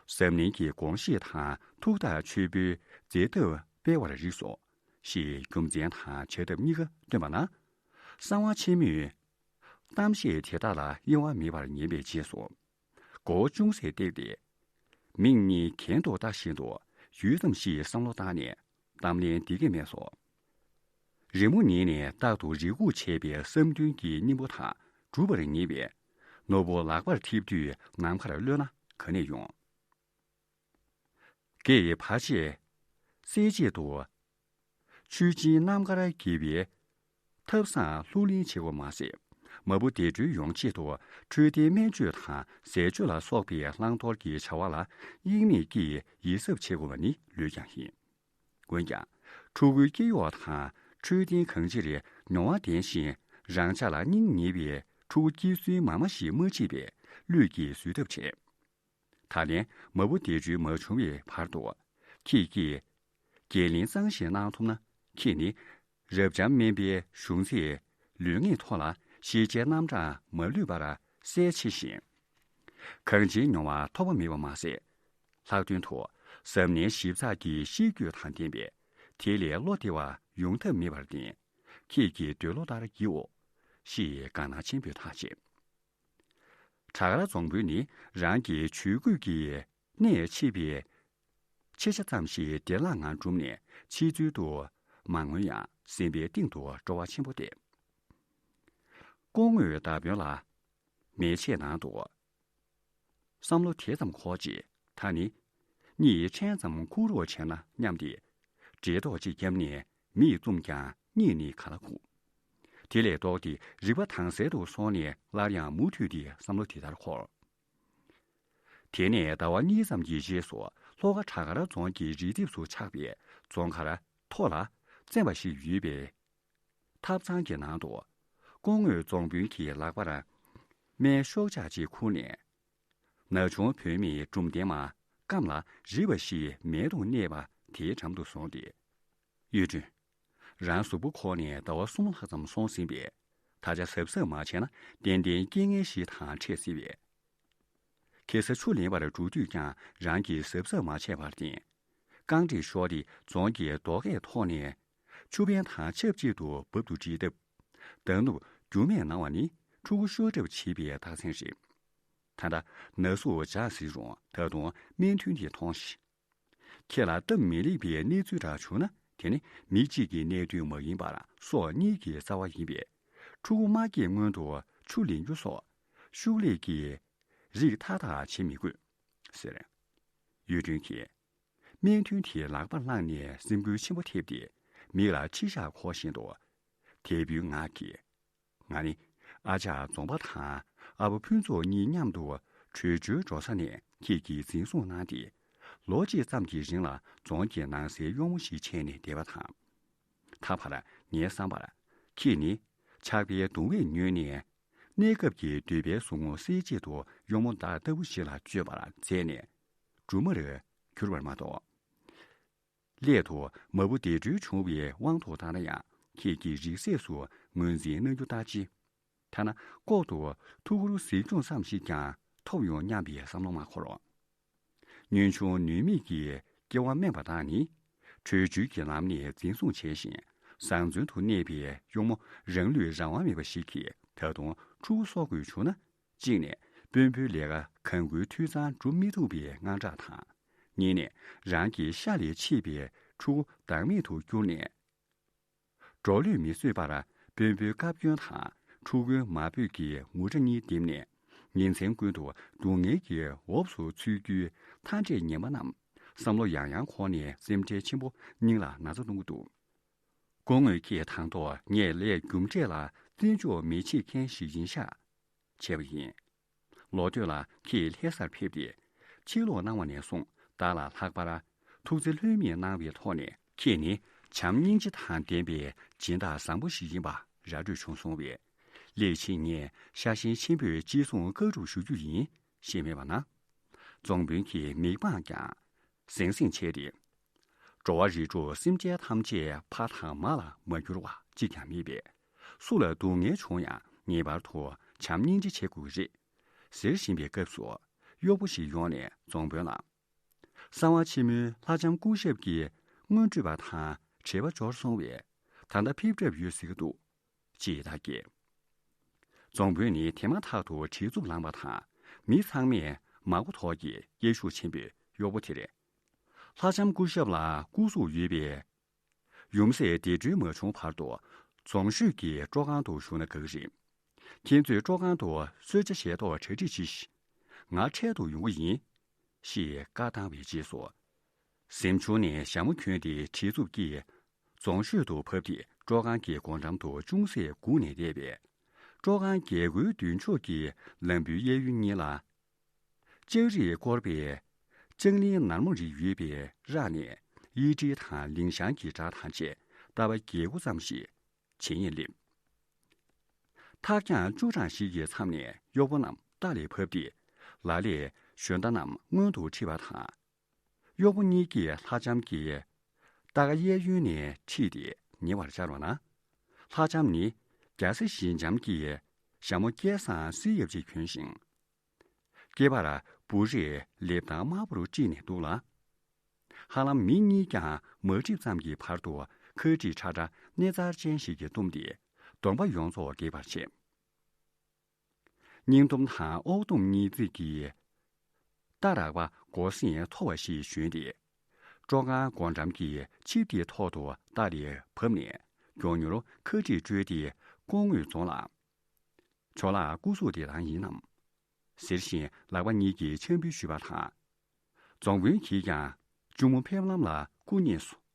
གཟབ་ནན་གྱི་དགོངས་བཞེད་དང་ཐུགས་ཐག་ཆོད་པོའི་མཛད་ཐབས་སྤེལ་བར་རིགས་སོ། ཞེས་རྒྱུ་མཚན་དང་བྱ་ཐབས་གཉིས་ཀ་སྟོན་པ་ན། གསང་བ་ཆེན་མོས་གཏམ་བཤད་དེ་དག་ལ་གཡེང་བ་མེད་པར་ཉན་པའི་རྗེས་སུ། མགོ་བོ་ཅུང་ཟད་བཏེགས་ཏེ། མིག་གཉིས་གྱེན་དུ་ལྟ་བཞིན་དུ་ཡུད་ཙམ་ཞིག་བསམ་བློ་བཏང་ནས་གཏམ་ལན་འདི་སྐད་སྨྲས་སོ། རི་མོ་ཉིད་ནས་རྟག་ཏུ་རེ་སྒུག་བྱས་པའི་བསམ་འདུན་གྱི་སྙིང་པོ་དག་འགྲུབ་པར་ངེས་པས། ནོར་བུ་ལག་པར་ཐེབས་དུས་ནམ་མཁར་གློད་ན་ག་ནས་ཡོང་། དགེ་བའི་བར་ཆད་སེལ་ཆེད་དུ། མཆོད་སྦྱིན་རྣམ་དཀར་དགེ་བའི་ཐབ་བཟང་ལྷུར་ལེན་བྱེད་དགོས་མ་ཟད། མ་བུ་བདེ་གྲོལ་ཡོང་ཆེད་དུ་འཕྲོད་བསྟེན་སྨན་བཅོས་དང་ཟས་སྤྱོད་ལ་སོགས་པའི་བླང་དོར་གྱི་བྱ་བ་ལ་དབྱེར་མེད་ཀྱིས་ཡིད་གཟབ་བྱེད་དགོས་པ་ནི་ལོས་ཀྱང་ཡིན། འོན་ཀྱང་། ཕྲུ་གུའི་སྐྱེ་གཡོག་དང་འཕྲོད་བསྟེན་གང་ཅིར་མྱོང་བ་ལྡན་ཞིང་རང་ཅག་ལ་སྙིང་ཉེ་བའི་ཕྲུ་གུ་སྐྱེ་ཚུལ་མང་མང་ཞིག་མ་མཆིས་པས་བློས་ཀྱིས་བཟོད་ཐབས་བྱས། ད་ལན་མ་བུ་བདེ་གྲོལ་མ་བྱུང་བའི་བར་དུ། ཁྱེད་ཀྱིས་འགན་ལེན་གཙང་བཞེས་གནང་ཐུབ་ན། ཁྱེད་ནི་རབ་འབྱམས་སྨན་པའི་གཞུང་ཚད་ལུས་ངག་ཐོག་ལ་ཤེས་བྱའི་རྣམ་གྲངས་མ་ལུས་པར་གསལ་ཆེ་ཞིང་། གང་ཅིའི་མྱོང་བ་ཐོགས་པ་མེད་པ་མ་ཟད། ལྷག་དོན་དུ་གཟབ་ནན་ཞིབ་ཚགས་ཀྱི་ཤེས་རྒྱུད་དང་ལྡན་པས་དེ་ལས་བློ་བདེ་བ་ཡོང་ཐབས་མེད་པར་བརྟེན། ཁྱེད་ཀྱི་འདོད་བློ་ལྟར་བགྱིའོ། ཞེས་དགའ་སྣང་ཆེན་པོས་ཐག་བཅད། བྲག་དཀར་རྫོང་དཔོན་ནི་རང་གི་ཇུས་འགོད་ཀྱི་གནད་ཆེ་བའི་ཆེ་ཆ་ཙམ་ཞིག་བདེ་བླག་ངང་བསྒྲུབས་ནས་ཕྱི་ཚུལ་དུ་མ་མངོན་ཡང་སེམས་པའི་གཏིང་དུ་སྤྲོ་བ་ཆེན་པོ་བརྟས། སྐུ་ངོས་མདའ་དཔོན་ལ་མལ་ཆས་ནང་དུ། བསམ་བློ་དེ་ཙམ་འཁོར་རྗེས་ད་ནི། གཉིད་ཕྲན་ཙམ་ཁུག་རོགས་བྱས་ན་སྙམ་སྟེ། འདྲེ་ལྡོག་ཅིག་བརྒྱབ་ནས་མིག་བཙུམས་ཀྱང་གཉིད་ནི་ག་ལ་ཁུག་དེ་ལས་ལྡོག་སྟེ་རིག་པ་དྭངས་གསལ་དུ་སོང་ནས་སླར་ཡང་མུ་མཐུད་དེ་བསམ་བློ་དེ་ལྟར་འཁོར། དེ་ནས་ཟླ་བ་གཉིས་ཙམ་གྱི་རྗེས་སུ་ལྷོ་ཁ་བྲག་དཀར་རྫོང་གི་རི་ལྡེབས་སུ་ཆགས་པའི་རྫོང་མཁར་མཐོ་ལ་བཙེམ་པ་ཞིག་ཡོད་པའི་ཐབ་ཚང་གི་ནང་དུ། སྐུ་ངོས་རྫོང་དཔོན་གྱི་ལག་པར་སྨན་ཤོག་ཆག་ཅིག་ཁུར་ནས། ན་ཆུང་བུད་མེད་གྲུམ་ལྡན་མ་སྐམ་ལ་རིད་པ་ཞིག་མལ་དུ་གནས་པ་དེའི་འགྲམ་དུ་སོང་སྟེ། གཡུ་སྒྲོན། རང་གཟུགས་པོ་འཁོར་ནས་ཟླ་བ་གསུམ་ལྷག་ཙམ་སོང་ཟིན་པས། ད་ཆ་གཟབ་གཟབ་མ་བྱས་ན་ཏན་ཏན་རྐྱེན་ངན་ཞིག་དང་འཕྲད་སྲིད་པས། ཁ་སང་ཆུ་ལེན་པར་འགྲོ་དུས་ཀྱང་རང་གིས་གཟབ་གཟབ་མ་བྱས་པར་བརྟེན། རྐང་དཀྲིས་ཤོར་ཏེ་རྫོང་གི་རྡོ་སྐས་ཐོག་ནས་ཆུ་བན་དང་ཆབས་ཅིག་ཏུ་བབ་ཏུ་འགྲིལ་སྟབས། མདའ་ནུབ་རྒྱུ་མས་གནང་བ་ནི་ཕྲུ་གུ་ཤོར་གྲབས་བྱས་པའི་རྟགས་མཚན་རེད། ད་ལྟ་ན་ཟུག་འཇགས་ཟིན་རུང་ད་དུང་སྨན་ཐུན་དེ་འཐུང་ཞིག་ཁྱེད་ལ་སྟབས་མི་ལེགས་པའི་གནས་ཚུལ་འདྲ་བྱུང་ན་དེ་ནི་མི་གཅིག་གི་གནད་དོན་མ་ཡིན་པར་སྲོག་གཉིས་ཀྱི་རྩ་བ་ཡིན་པས། ཕྲུ་གུ་མ་སྐྱེས་སྔོན་དུ་ཆུ་ལེན་རྒྱུ་སོགས་ཤུགས་ལས་ཀྱིས་རིགས་ཐ་དག་བྱེད་མི་དགོས། ཟེར། གཡུ་སྒྲོན་གྱིས་སྨན་ཐུན་དེ་ལག་པར་བླངས་ནས་སེམས་འགུལ་ཆེན་པོ་ཐེབས་ཏེ་མིག་ལ་མཆི་ཞག་འཁོར་བཞིན་དུ། དད་འབུལ་ངག་གིས། ང་ནི་ཨ་ཅག་རྫོང་པ་དང་ཨ་ཕ་ཕུན་ཚོགས་གཉིས་མཉམ་དུ་བྲོས་བྱོལ་འགྲོ་ས་ནས་ཁྱེད་ཀྱིས་འཛིན་བཟུང་གནང་སྟེ། ལོ་གཅིག་ཙམ་གྱི་རིང་ལ་རྫོང་གི་ནང་སའི་གཡོག་མོ་ཞིག་བྱས་ནས་བསྡད་པ་དང་། ད་བར་ངའི་བསམ་པར་ཁྱེད་ནི་ཆགས་པའི་གདུང་བས་མྱོས་ནས། གནས་སྐབས་ཀྱི་འདོད་པའི་ཟུག་རྔུ་སེལ་ཆེད་དུ་གཡོག་མོ་བདག་ལྟ་བུ་ཞིག་ལ་སྤྱོད་པར་མཛད་ནས་སྦྲུམ་མར་གྱུར་པར་མ་གཏོགས། སླད་དུ་མ་བུ་བདེ་གྲོལ་བྱུང་བའི་དབང་དུ་བཏང་ན་ཡང་ཁྱེད་ཀྱི་རིགས་སྲས་སུ་ངོས་འཛིན་གནང་རྒྱུ་ལྟ་ཅི། ཐ་ན་ལྐོག་ཏུ་ཐུགས་ཁུར་གཟིགས་སྐྱོང་ཙམ་ཞིག་ཀྱང་ཐོབ་ཡོང་སྙམ་པའི་བསམ་བློ་མ་འཁོར། ཉོན་ཆུང་ནུས་མེད་ཀྱི་སྐྱེ་བ་དམན་པ་དག་ནི། བྲོས་བྱོལ་གྱི་ལམ་ནས་འཛིན་བཟུང་བྱས་ཤིང་བཟང་བཙོན་དུ་གནས་པའི་གཡོག་མོ་རང་ལུས་རང་དབང་མེད་པ་ཞིག་གིས་ད་དུང་ཕྲུ་གུ་གསོ་དགོས་བྱུང་ན། གཅིག་ནས་དཔོན་པོའི་ལས་ཀ་གང་དགོས་འཐུས་ཚང་སྒྲུབ་མི་ཐུབ་པའི་དངངས་སྐྲག་དང་། གཉིས་ནས་རང་གི་ཤ་ལས་ཆད་པའི་ཕྲུ་གུ་བདག་མེད་དུ་གྱུར་ནས། འགྲོ་ལུས་མི་བཟོད་པར་དཔོན་པོའི་བཀའ་བཀྱོན་དང་ཕྲུ་གུའི་མ་འབོད་ཀྱི་ངུ་སྒྲ་གཉིས་བསྡེབས་ནས་ཉིན་མཚན་ཀུན་ཏུ་སྡུག་བསྔལ་གྱི་འོབས་སུ་ཚུད་རྒྱུའི་མཐའ་འབྲས་ངན་པ་རྣམས་བསམ་བློ་ཡང་ཡང་འཁོར་ནས་སེམས་ཁྲལ་ཆེན་པོ་སྙིང་ལ་ན་ཚ་གཏོང་གི་འདུག་སྐུ་ངོས་ཀྱིས་དང་ཐོག་ངས་ལས་རྒྱུ་འབྲས་ལ་བརྩི་འཇོག་མི་བྱེད་མཁན་ཞིག་ཡིན་ཤག་བྱས་པ་ཡིན། ལོ་སྟོད་ལ་ཁྱེད་ལྷ་སར་ཕེབས་ཏེ། ཕྱིར་ལོག་གནང་བ་ནས་བཟུང་བདག་ལ་ལྷག་པར་ཐུགས་བརྩེ་ལྷོད་མེད་གནང་བའི་ཐོག་ནས། ཁྱེད་ནི་བྱམས་སྙིང་རྗེ་དང་ལྡན་པའི་སྦྱིན་བདག་བཟང་པོ་ཞིག་ཡིན་པ་ར་སྤྲོད་བྱུང་སོང་བས། སླད་ཕྱིན་ངས་ཤ་ཞེན་ཆེན་པོས་ཅི་གསུང་བཀའ་སྒྲུབ་ཞུ་རྒྱུ་ཡིན་ཞེས་སྨྲས་པ་ན། རྫོང་དཔོན་གྱི་མིག་པང་ཀྱང་ཟིང་ཟིང་བྱས་ཏེ། འགྲོ་བ་རིགས་དྲུག་སེམས་ཅན་ཐམས་ཅད་ཕ་དང་མ་ལ་མ་གྱུར་བ་གཅིག་ཀྱང་མེད་པས། སུ་ལ་སྡུག་བསྔལ་བྱུང་ཡང་ངེས་པར་དུ་བྱམས་སྙིང་རྗེ་བྱེད་དགོས་ཀྱི་རེད། ཟེར་བཞིན་པའི་སྐབས་སུ། གཡོག་པོ་ཞིག་ཡོང་ནས་རྫོང་དཔོན་ལ། གསང་བ་ཆེན་མོའི་ལྷ་ལྕམ་སྐུ་ཞབས་ཀྱི་སྔོན་འགྲུལ་པ་དང་བྲེལ་བ་འབྱོར་སོང་བས། ད་ལྟ་ཕེབས་གྲབས་ཡོད་ཟེར་གྱི་འདུག་ཅེས་བརྡ་བསྐྱལ། རྫོང་དཔོན་ནི་དེ་མ་ཐག་ཏུ་བྲེལ་འཚུབ་ལངས་པ་དང་། མི་ཚང་མས་མ་གོ་ཐོག་གི་སྐད་ཤུགས་ཆེན་པོས་གཡོག་པོ་དེར། ལྷ་ལྕམ་སྐུ་ཞབས་ལ་སྐུ་གཟུགས་ཡོད་པས། ཡུམ་སྲས་བདེ་གྲོལ་མ་བྱུང་བར་དུ་རྫོང་ཤོད་ཀྱི་སྤྲོ་ཁང་དུ་བཞུགས་ན་དགའ་གི་རེད། ཁྱེད་ཚོས་སྤྲོ་ཁང་དུ་གསོལ་ཇ་བཞེས་ཐོག་གྲ་སྒྲིག་གྱིས། ང་འཕྲལ་དུ་ཡོང་གི་ཡིན། ཞེས་བཀའ་བཏང་བའི་རྗེས་སུ། གཟིམ་ཆུང་ནས་ཞྭ་མོ་གྱོན་ཏེ་བྲེལ་འཚུབ་ཀྱིས་རྫོང་ཤོད་དུ་བབས་ཏེ་སྤྲོ་ཁང་གི་སྒོ་འགྲམ་དུ་ཅུང་ཟད་སྒུག་ནས་བསྡད་པས། སྤྲོ་ཁང་རྒྱལ་སྒོའི་མདུན་ཕྱོགས་ཀྱི་ལམ་བུའི་གཡས་གཡོན་གཉིས་ལ། ལྕགས་རིས་བསྐོར་བའི་ལྕགས་གླིང་ནར་མོ་རེ་ཡོད་པའི་རགས་ནས་གཡས་འཁྲིས་དང་ལིང་ཤང་གི་སྒྲ་དང་བཅས་ལྟ་བ་བརྒྱད་དགུ་ཙམ་ཞིག་ཇེ་ཡང་སླེབས། ཐག་རྒྱང་བཅུ་གྲངས་ཤིག་གི་མཚམས་ནས་གཡོག་པོ་རྣམས་རྟ་ལས་བབས་ཏེ་ལ་ལས་ཞོན་རྟ་རྣམས་སྔོན་དུ་ཁྲིད་པ་དང་། གཡོག་པོ་གཉིས་ཀྱིས་ལྷ་ལྕམ་གྱི་རྟ་ཁ་གཡས་གཡོན་ནས་ཁྲིད་དེ་ཉེ་བར་བཅར་བ་ན། ལྷ་ལྕམ་ནི་རྒྱ་སེ་ཞི་འཇམ་གྱི་ཞྭ་མོ་སྐལ་བཟང་བསིལ་ཡབ་ཅིག་གྱོན་ཞིང་། སྐེད་པར་བུ་རས་ལེབ་མདངས་དམར་པོར་དཀྲིས་ནས་འདུག་ལ། ཧ་ལམ་མི་གཉིས་ཀྱང་མ་བསྒྲིབས་ཙམ་གྱི་བར་དུ་ཁ་དཀྲིས་ཁྲ་ཁྲ་སྣེ་འཛར་ཅན་ཞིག་གིས་བཏུམས་ཏེ་གདོང་པ་ཡོངས་རྫོགས་འགེབས་པར་བྱེད། སྙིང་ལྡོམ་དང་ཨོག་ལྡོམ་གཉིས་བརྩེགས་ཀྱི་རྟ་རགས་པ་མགོ་སེང་མཐོ་བ་ཞིག་ཞོན་ཏེ། སྤྲོ་ཁང་སྒོ་འགྲམ་གྱི་ཆིབས་དེའི་ཐོག་ཏུ་རྟ་ལས་བབས་ནས་མགྱོགས་མྱུར་ཁ་དཀྲིས་བཀྲོལ་ཏེ་སྐུ་ངོ་རྫོང་ལ། ཇོ་ལགས་སྐུ་གཟུགས་བདེ་ཐང་ཡིན་ནམ། ཟེར་བཞིན་ལག་པ་གཉིས་ཀྱིས་འཆམ་འབུལ་ཞུས་པ་དང་། རྫོང་དཔོན་གྱིས་ཀྱང་གཅུང་མོ་ཕེབས་ལམ་ལ་སྐུ་མཉེལ་སོང་།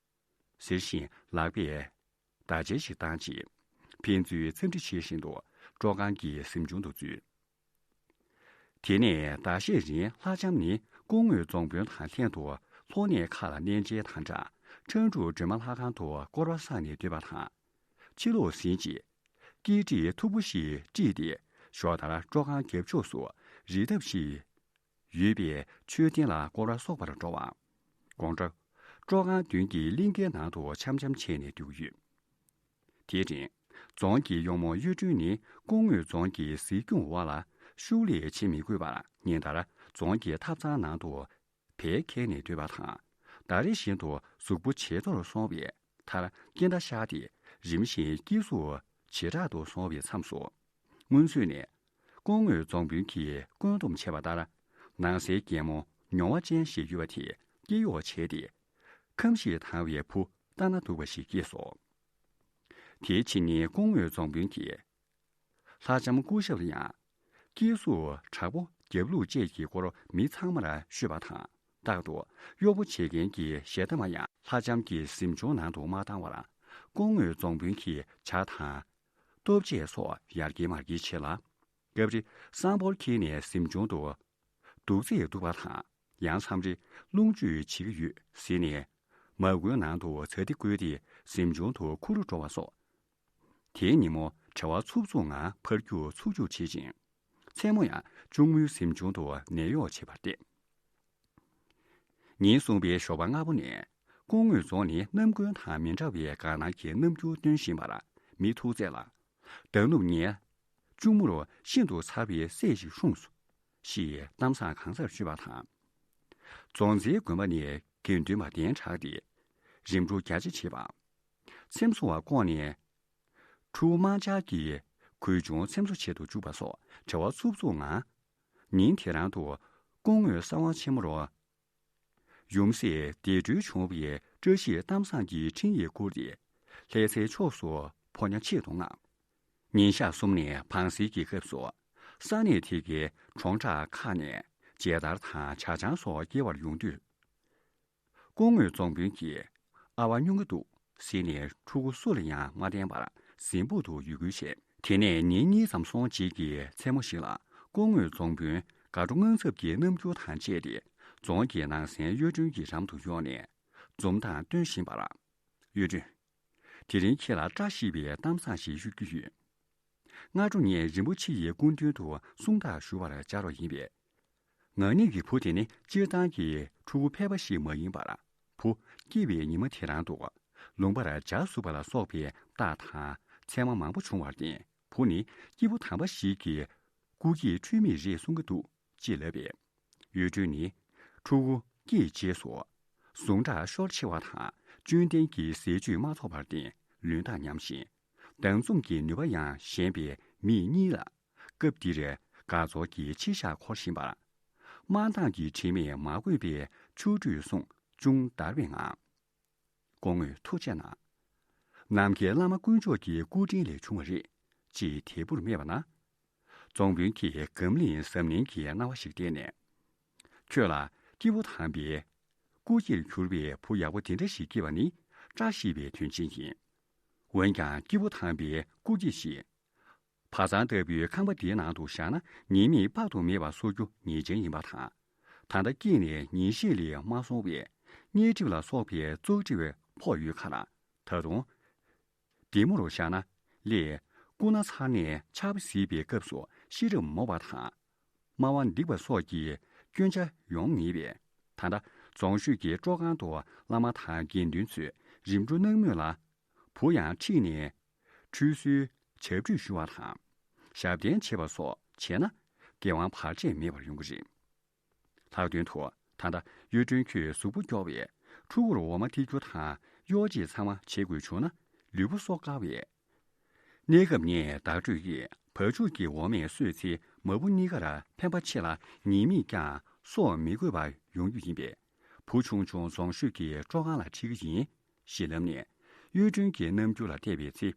ཟེར་བཞིན་ལག་པས་བརྡ་ཆད་ཞིག་བཏང་རྗེས། ཕན་ཚུན་འཚམས་འདྲི་བྱེད་བཞིན་དུ་སྤྲོ་ཁང་གི་གཟིམ་ཆུང་དུ་འཛུལ། དེ་ནས་ཟླ་ཤས་རིང་ལྷ་ལྕམ་ནི་སྐུ་ངོ་རྫོང་དཔོན་དང་ལྷན་དུ་ལྷོ་གནས་ཁག་ལ་གནས་མཇལ་དང་སྦྲགས་ཁྲ་འབྲུག་སྒྲོལ་མ་ལྷ་ཁང་དུ་སྐོར་བ་བསགས་ནས་སྡོད་པ་དང་། ཕྱི་ལོགས་ཟིན་རྗེས། སྐེད་དཀྲིས་མཐུག་པོ་ཞིག་དཀྲིས་ཏེ་ཞོར་ལྟར་སྤྲོ་ཁང་རྒྱབ་ཕྱོགས་སུ་རི་འདབས་ཤིག་ཡོད་པའི་མཆོད་རྟེན་ལ་སྐོར་བ་གསོག་པར་འགྲོ་བ། དགོང་དྲོ། སྤྲོ་ཁང་མདུན་གྱི་གླིང་གའི་ནང་དུ་འཆམ་འཆམ་བྱས་ནས་སྡོད་ཀྱི་ཡོད། དེའི་རིང་། རྫོང་གི་གཡོག་མོ་གཡུ་སྒྲོན་ནི་སྐུ་ངོ་རྫོང་གི་གཟིགས་སྐྱོང་འོག་ལ་ཤུགས་ལས་བྱེད་མི་དགོས་པར་ཉིན་ལྟར་རྫོང་གི་ཐབ་ཚང་ནང་དུ་བལ་འཁལ་ནས་སྡོད་པ་དང་། ཟླ་རེ་བཞིན་དུ་གཟུགས་པོ་ཇེ་མཐོར་སོང་བའི་མཐར་སྐེ་འདྲ་ཤར་ཏེ་རིམ་བཞིན་སྐྱེས་གཟུགས་ཇེ་དྲག་ཏུ་སོང་བའི་མཚམས་སུ། སྔོན་ཚུད་ནས་སྐུ་ངོ་རྫོང་དཔོན་གྱིས་བཀོད་འདོམས་བྱས་པ་ལྟར། ནང་སའི་རྒན་མོ་མྱོང་བ་ཅན་ཞིག་ཡོད་པ་དེས་སྐྱེ་གཡོག་བྱས་ཏེ། ཁམས་ཤིང་དྭངས་བའི་བུ་ལྟ་ན་སྡུག་པ་ཞིག་སྐྱེས་སོ། དེའི་ཕྱི་ཉིན་སྐུ་ངོ་རྫོང་དཔོན་གྱིས། ལྷ་ལྕམ་སྐུ་ཞབས་ལ་ཡང་། སྐྱེས་གཟུགས་དྲག་པོ་རྒྱབ་ལུགས་བཅས་ཀྱི་སྐོར་མི་ཚང་མར་ཤོད་པ་དང་། རྟག་ཏུ་གཡོག་པོ་བྱེད་མཁན་གྱི་གཞས་གཏམ་ཡང་ལྷ་ལྕམ་གྱི་གཟིམ་ཆུང་ནང་དུ་མ་བཏང་བར། སྐུ་ངོ་རྫོང་དཔོན་གྱི་ཇ་དང་། ལྟོ་ཆས་སོགས་ཡར་རྒྱས་མར་རྒྱས་བྱེད་ལ། སྐབས་རེ་སང་ཕོར་འཁྱེར་ནས་གཟིམ་ཆུང་དུ། འདུག་ཚད་འདུག་པ་དང་། ཡང་མཚམས་རེ་རླུང་བཅུད་བྱེད་ཀྱི་ཡོད་ཟེར་ནས། མ་གུའི་ནང་དུ་ཛ་ཏི་བསྐོལ་ཏེ་གཟིམ་ཆུང་དུ་ཁུར་འགྲོ་བ་སོགས། དེའི་ཉིན་མོ་བྲེལ་བ་འཚུབ་འཚུབ་ངང་ཕར་རྒྱུག་ཚུར་རྒྱུག་བྱེད་ཅིང་། མཚན་མོ་ཡང་གཅུང་མོའི་གཟིམ་ཆུང་དུ་ནད་གཡོག་བྱེད་པར་བལྟས། ཉིན་གསུམ་པའི་ཞོགས་པ་སྔ་པོ་ནས་སྐུ་ངོ་རྫོང་ནི་གནམ་དགུན་དང་མི་འདྲ་བའི་དགའ་སྣང་གི་རྣམ་འགྱུར་སྟོན་བཞིན་པར་མི་ཐུག་ཚད་ལ། མདང་ནུབ་ངས་གཅུང་མོར་ཤིན་ཏུ་ཚ་བའི་སྲས་ཤིག་སྲུངས་སོ། ཞེས་གཏམ་བཟང་གང་སར་ཤོད་པ་དང་། རྫོང་རྩེའི་དགོན་པ་ནས་དགེ་འདུན་པ་གདན་དྲངས་ཏེ། རིམ་གྲོ་རྒྱ་ཆེ་བྱེད་པ། ཚེམ་བཟོ་བ་བསྐོངས་ནས། ཕྲུ་གུ་དམར་འབྱར་གྱི་གོས་ཆུང་ཚེམ་བཟོ་བྱེད་དུ་བཅུག་པ་སོགས་བྲེལ་བ་འཚུབ་འཚུབ་ངང་། ཉིན་དེ་རང་དུ་སྐུ་ངོ་གསང་བ་ཆེན་མོར། ཡུམ་སྲས་བདེ་འགྲོའི་བྱུང་བའི་བཀྲ་ཤིས་གཏམ་བཟང་གི་འཕྲིན་ཡིག་བསྐུར་ཏེ། ལྷ་སའི་ཕྱོགས་སུ་ཕོ་ཉ་ཆེད་དུ་མངགས། ཉིན་ཞག་གསུམ་ནས་བང་སེལ་གྱི་སྐབས་སུ། ས་གནས་དེ་གའི་གྲོང་བྲག་ཁག་ནས་མཇལ་དར་དང་ཇ་ཆང་སོགས་སྐྱེལ་བར་ཡོང་དུས། སྐུ་ངོ་རྫོང་དཔོན་གྱིས། ཨ་བ་སྨྱོ་གི་འདུག་ཟེར་ནས་ཕྲུ་གུ་སུ་ལ་ཡང་མ་བསྟན་པར་གཟིམ་སྤུག་ཏུ་ཡོད་ཁུལ་བྱས། དེ་ནས་ཉིན་གཉིས་ཙམ་སོང་རྗེས་ཀྱི་མཚན་མོ་ཞིག་ལ། སྐུ་ངོ་རྫོང་དཔོན་དགའ་སྤྲོ་དངངས་འཚབ་ཀྱི་རྣམ་འགྱུར་དང་བཅས་ཏེ། རྫོང་གི་ནང་གསན་གཡུ་སྒྲོན་གྱི་འགྲམ་དུ་ཡོང་ནས། འཛུམ་མདངས་སྟོན་བཞིན་པར། གཡུ་སྒྲོན། དེ་རིང་ཁྱེད་ལ་བཀྲ་ཤིས་པའི་གཏམ་བཟང་ཞིག་ཞུ་རྒྱུ་ཡོད། སྔ་དྲོ་ངས་རིན་པོ་ཆེ་ཡི་སྐུ་མདུན་དུ་གསུང་བརྡ་ཞུ་བར་བཅར་བ་ཡིན་པས། ང་གཉིས་ཀྱི་བུ་དེ་ནི་སྤྱིར་བཏང་གི་ཕྲུ་གུ་ཕལ་པ་ཞིག་མ་ཡིན་པར། བུ་སྐྱེས་པའི་ཉི་མ་དེ་རང་དུ། ལུང་པར་ཇ་བསྲུབས་པ་ལ་སོགས་པའི་རྟགས་དང་མཚན་མ་མང་པོ་བྱུང་བར་བརྟེན། བུ་ནི་སྐྱེས་བུ་དམ་པ་ཞིག་གི་སྐུ་སྐྱེས་འཁྲུལ་མེད་རེད་གསུང་གི་འདུག་ཅེས་ལབ་པས། གཡུ་སྒྲོན་ནི་ཕྲུ་གུ་སྐྱེས་རྗེས་སུ་ཟུངས་ཁྲག་ཤོར་ཆེ་བ་དང་། བཅོས་ལྡན་གྱི་ཟས་བཅུད་མ་ཐོབ་པར་བརྟེན། ལུས་ཐག་ཉམས་ཤིང་། འདང་འཛུམ་གྱི་ནུས་པ་ཡང་ཞན་པའི་མི་གཉིས་ལ། སྐབས་འདིར་དགའ་ཚོར་གྱི་མཆིལ་ཞགས་འཁོར་བཞིན་པར། དམར་མདངས་ཀྱི་དྲི་མས་མ་གོས་པའི་ཆུ་ཁྲོད་སོང་ཅུང་འདར་བའི་ངང་། སྐུ་ངོ་ཐུགས་རྗེ་གནང་། ནམ་མཁའི་བླ་མ་དཀོན་མཆོག་གི་སྐུ་དྲིན་ལས་བྱུང་བ་རེད། ཅེས་དལ་བུར་སྨྲས་པ་ན། རྫོང་དཔོན་གྱིས་སྒམ་བརླིང་གཟབ་ནན་གྱི་སྣང་བ་ཞིག་བསྟན་ནས། ཁྱོད་ལ་སྐྱེས་བུ་དམ་པའི་སྐུ་སྐྱེར་གྱུར་པའི་བུ་ཡག་པོ་དེ་འདྲ་ཞིག་སྐྱེས་པ་ནི་བཀྲ་ཤིས་པའི་དོན་ཆེན་ཡིན། འོན་ཀྱང་སྐྱེས་བུ་དམ་པའི་སྐུ་སྐྱེ་ཞིག་བ་ཚང་ལྟ་བུའི་ཁང་པ་འདིའི་ནང་དུ་བཞག་ན་ཉེས་དམིགས་དཔག་ཏུ་མེད་པ་བཟོ་རྒྱུ་ཉེས་ཅན་ཡིན་པ་དང་། ད་ལྟ་སྐྱེས་ནས་ཉིན་ཤས་ལས་མ་སོང་བས་བརྙས་གྲིབ་ལ་སོགས་པའི་བཙོག་གྲིབ་ཕོག་ཡོད་ཁར། ད་དུང་། བདེ་མོ་རུ་བཞག་ན་ལས། སྐུ་ན་ཚར་ནས་ཆར་པ་གཟིགས་པའི་སྐབས་སུ་ཤེས་རབ་མོ་བ་དང་། སྨྲ་བ་འདེགས་པ་སོགས་ཀྱི་སྐྱོན་ཆ་ཡོང་ངེས་པས། ད་ལྟ་རྫོང་ཤོད་ཀྱི་སྤྲོ་ཁང་དུ་བླ་མ་དང་དགེ་འདུན་ཚོས་རིམ་གྲོ་གནང་མུས་ལ། བུ་ཡང་ཁྲིད་ནས་ཁྲུས་གསོལ་ཞབས་ཁྲུས་ཞུ་བ་དང་། ཞབས་བརྟན་བྱེད་པ་སོགས་བྱས་ན་དགེ་དབང་བར་ཆད་མེད་པར་ཡོང་གི་རེད། ལྷག་དོན་དུ་ད་ལྟ་གཡུ་སྒྲོན་ཁྱོད་གཟུགས་པོ་སྐྱོ་བས་ཕྲུ་གུར་འོ་མ་སྟེར་རྒྱུ་དང་གཡོག་བྱེད་ཚང་མ་བྱེད་དགོས་བྱུང་ན་ལུས་པོ་གསོ་དཀའ་བས། གནས་སྐབས་ནས་བདག་སྤྲོད་ཀྱིས་བ་ཕྱུགས་ཀྱི་འོ་མས་གསོས་ཚེ་མ་བུ་གཉིས་ཀར་ཕན་པ་ཆེ་ལ་ཉེས་དམིགས་ཀྱང་གསོག་མི་དགོས་པ་ཡོང་རྒྱུ་ཡིན་པས། བུ་ཆུང་ཆུང་རྫོང་ཤོད་ཀྱི་སྤྲོ་ཁང་ལ་ཁྲིད་ཀྱི་ཡིན་ཞེས་ལབ་ནས་གཡུ་སྒྲོན་གྱི་རྣམ་འགྱུར་ལ་བལྟས་པའི་ཚེ།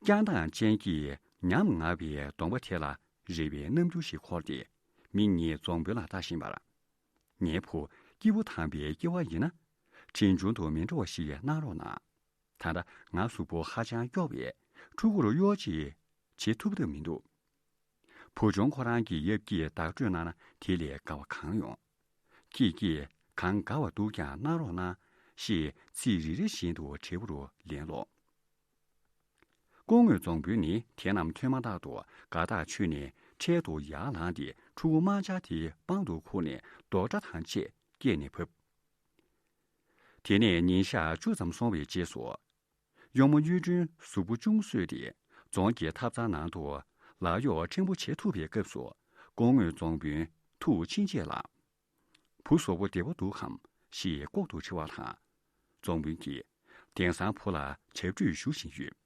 སྐྱོ་སྣང་ཅན་གྱིས་ཉམ་ང་བའི་གདོང་པ་དེ་ལ་རེ་བའི་རྣམ་འགྱུར་ཞིག་འཁོར་ཏེ། མིག་གཉིས་རྫོང་དཔོན་ལ་ལྟ་བཞིན་པར། ངའི་བུ་སྐྱེས་བུ་དམ་པའི་སྐྱེ་བ་ཡིན་ན། དྲིན་ཆུང་དུ་མི་འགྲོ་བ་ཞིག་གནང་རོགས་གནང་། ད་ལྟ་ང་གཟུགས་པོ་ཧ་ཅང་སྐྱོ་བས་ཕྲུ་གུར་གཡོག་ཅིག་བྱེད་ཐུབ་ཐབས་མི་འདུག་བུ་ཆུང་ཁོ་རང་གི་ཡབ་ཀྱིས་བདག་སྤྲོད་གནང་ན་དེ་ལས་དགའ་བ་གང་ཡོང་། ཁྱེད་ཀྱིས་གང་དགའ་བ་འདུག་ཀྱང་གནང་རོགས་གནང་ཞེས་ཚིག་རེ་རེ་བཞིན་དུ་བྲེལ་པོ་རུ་ལན་སློག་སྐུ་ངོ་རྫོང་དཔོན་ནི་དེ་རྣམས་ཐོས་མ་ཐག་ཏུ་དགའ་ཐག་ཆོད་ནས་འཕྲལ་དུ་ཡར་ལངས་ཏེ་ཕྲུ་གུ་དམར་འབྱར་དེ་པང་དུ་ཁུར་ནས་རྡོག་སྒྲ་དང་བཅས་སྐེ་ནས་བབས། དེ་ནས་ཉིན་ཞག་བཅུ་ཙམ་སོང་བའི་རྗེས་སུ། གཡོག་མོ་གཡུ་སྒྲོན་གཟུགས་པོ་ཅུང་གསོས་ཏེ་རྫོང་གི་ཐབ་ཚང་ནང་དུ་ལག་གཡོག་ཕྲན་བུ་བྱེད་ཐུབ་པའི་སྐབས་སུ། སྐུ་ངོ་རྫོང་དཔོན་ཐུགས་ཕྱིན་ཆད་ལ། བུ་གཟུགས་པོ་བདེ་པོ་འདུག་གམ་ཞེས་ལྐོག་ཏུ་དྲི་བ་དང་། རྫོང་དཔོན་གྱིས། དེང་སང་བུ་ལ་ཞབས་ཁྲུས་ཞུ་བཞིན་ཡོད།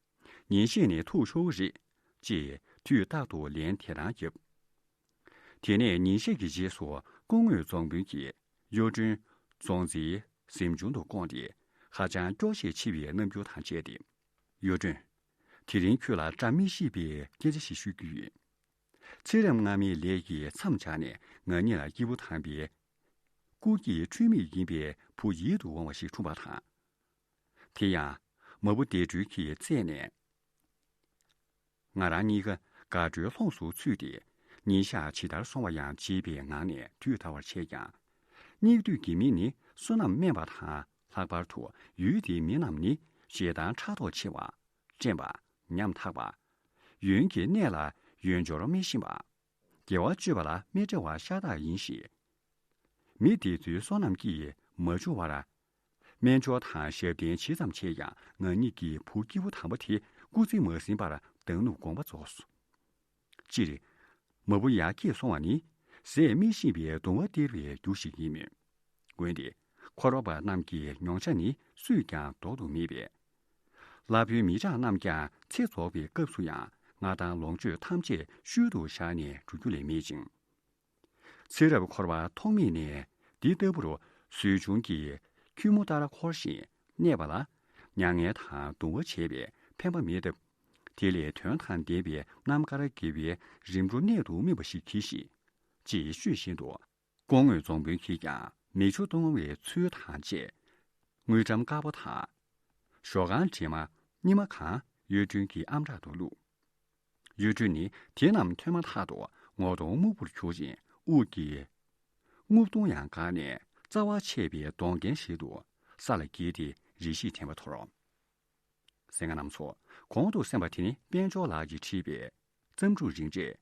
ཉིན་ཤས་ནས་ཐུགས་ཤོར་གྱི་རེད། ཅེས་དུས་རྟག་ཏུ་ལན་དེ་རང་བརྒྱབ། དེ་ནས་ཉིན་ཤས་ཀྱི་རྗེས་སུ་སྐུ་ངོ་རྫོང་དཔོན་གྱིས་གཡུ་སྒྲོན་རྫོང་རྩིས་གཟིམ་ཆུང་དུ་བསྐོངས་ཏེ་ཧ་ཅང་སྐྱོ་ཞེས་ཕྱི་བའི་རྣམ་འགྱུར་དང་བཅས་ཏེ། གཡུ་སྒྲོན། དེ་རིང་ཁྱོད་ལ་བཀྲ་མི་ཤིས་པའི་སྐད་ཆ་ཞིག་ཞུ་རྒྱུ་ཡོད། ཚེ་རབས་སྔ་མའི་ལས་ཀྱིས་མཚམས་སྦྱར་ནས་ང་གཉིས་ལ་སྐྱེས་བུ་དམ་པའི་སྐུ་སྐྱེས་འཁྲུལ་མེད་ཡིན་པའི་བུ་ཡིད་དུ་འོང་བ་ཞིག་འཁྲུངས་པ་དང་། དེ་ཡང་མ་བུ་བདེ་སྒྲོལ་གྱིས་བཙལ་ནས། ང་རང་གཉིས་ཀ་དགའ་སྤྲོའི་ལྷོངས་སུ་ཚུད་དེ། ཉིན་ཞག་ཇི་ལྟར་སོང་བ་ཡང་བརྗེད་པའི་ངང་ནས་དུས་ད་བར་བྱས་ཀྱང་། སྙིགས་དུས་ཀྱི་མི་ནི་བསོད་ནམས་དམན་པ་དང་། ལྷག་པར་དུ་ཡུལ་དེའི་མི་རྣམས་ནི་ཞེ་སྡང་ཕྲག་དོག་ཆེ་བ། བཀྲེན་པ། ཉམ་ཐག་པ། ཡོན་གྱི་གནས་ལ་ཡོན་སྦྱོར་མི་ཤེས་པ། དགེ་བ་སྤྱོད་པ་ལ་མི་བྲེལ་བ་ཤ་སྟག་ཡིན་ཞིང་། མི་དེ་ཚོའི་བསོད་ནམས་ཀྱིས་མ་ཆུང་བར། སྨན་སྦྱོར་དང་ཞབས་བརྟན་ཇི་ཙམ་བྱས་ཀྱང་ང་གཉིས་ཀྱི་བུ་སྐྱེས་བུ་དམ་པ་དེ་སྐུ་ཚེ་མ་ཟིན་པར་མདང་ནུབ་དགོངས་པ་རྫོགས་སོ། སྤྱིར། མ་བུ་ཡར་སྐྱེས་སོང་བ་ནི་ཟས་མི་ཤེས་པའི་གདུང་བ་སྟེར་བའི་རྒྱུ་ཞིག་ཡིན་མོད། འོན་ཏེ། འཁོར་བ་པ་རྣམས་ཀྱི་མྱོང་བྱ་ནི་སུས་ཀྱང་ལྡོག་ཏུ་མེད་པས། བླ་བོའི་མི་གྲངས་རྣམས་ཀྱང་ཚེ་རྫོགས་པའི་སྐབས་སུ་ཡང་མངའ་ཐང་ལོངས་སྤྱོད་ཐམས་ཅད་ཤུལ་དུ་བཞག་ནས་འགྲོ་རྒྱུ་ལས་མེད་ཅིང་། ཚེ་རབས་འཁོར་བ་ཐོག་མེད་ནས་འདི་ལྟ་བུར་ཟོལ་ཆུང་གིས་ཁྱུད་མོ་ལྟར་འཁོར་ཞིང་གནས་པ་ལ་མྱ་ངན་དང་གདུང་བ་བྱས་པས་ཕན་པ་མེད་སྟབས། དེ་ལས་དོན་དང་ལྡན་པའི་རྣམ་དཀར་དགེ་བའི་རིམ་གྲོ་གནད་དུ་སྨིན་པ་ཞིག་གྱིས་ཤིག་ཅེས་ཤོད་བཞིན་དུ། སྐུ་ངོ་རྫོང་དཔོན་གྱིས་ཀྱང་མིག་ཆུ་གཏོང་བའི་ཚུལ་དང་བཅས། དངུལ་ཀྲམ་དཀར་པོ་དང་། ཞོ་གང་དྲི་མ་སྙི་མ་གང་གཡུ་སྒྲོན་གྱི་ཨམ་ཕྲག་ཏུ་བླུགས། གཡུ་སྒྲོན་ནི་དེ་རྣམས་ཐོས་མ་ཐག་ཏུ་ངོ་གདོང་སྨུག་པོར་གྱུར་ཅིང་དབུགས་ཀྱི་རྔུབ་གདོང་ཡང་འགགས་ནས་རྩ་བ་ཆད་པའི་གདོང་རྒྱན་བཞིན་དུ་ས་ལ་འགྱེལ་ཏེ་རེ་ཞིག་དྲན་པ་འཐོར། གསན་མཁན་རྣམ་ཚོ། གོང་དུ་གསན་པ་དེ་ནི་དཔལ་འབྱོར་ལགས་ཀྱིས་བྲིས་པའི་བརྩམས་སྒྲུང་རིང་འབྲས།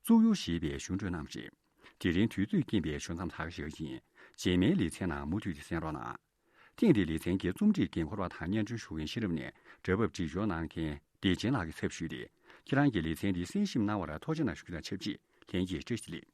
བཙུགས་ཡུལ་ཞེས་པའི་ཞུ་འཕྲོས་རྣམས་རེད། དེ་རིང་དུས་ཚོད་རྐྱེན་པས་ཞུ་མཚམས་ད་ག་བཞག་གི་ཡིན། རྗེས་མའི་ལེ་ཚན་ནང་མུ་མཐུད་དེ་གསན་རོགས་གནང་། ཐེངས་འདིའི་ལེ་ཚན་གྱི་རྩོམ་སྒྲིག་འགན་འཁུར་བ་དང་སྙན་སྒྲོན་ཞུ་མཁན་ཤེས་རབ་ནས་སྒྲ་ཕབ་སྒྲིག་སྦྱོར་གནང་མཁན་བདེ་ཆེན་ལགས་ཀྱི་ཚབ་ཞུས་ཏེ། ཁྱེད་རང་གིས་ལེ་ཚན་འདི་གསན་ཞིབ་གནང་བར་ཐུགས་རྗེ་གནང་ཞུ་རྒྱུ་དང་ཆབས་ཅིག་ལྷན་རྒྱས་བཀྲ་ཤིས་བདེ་ལེགས།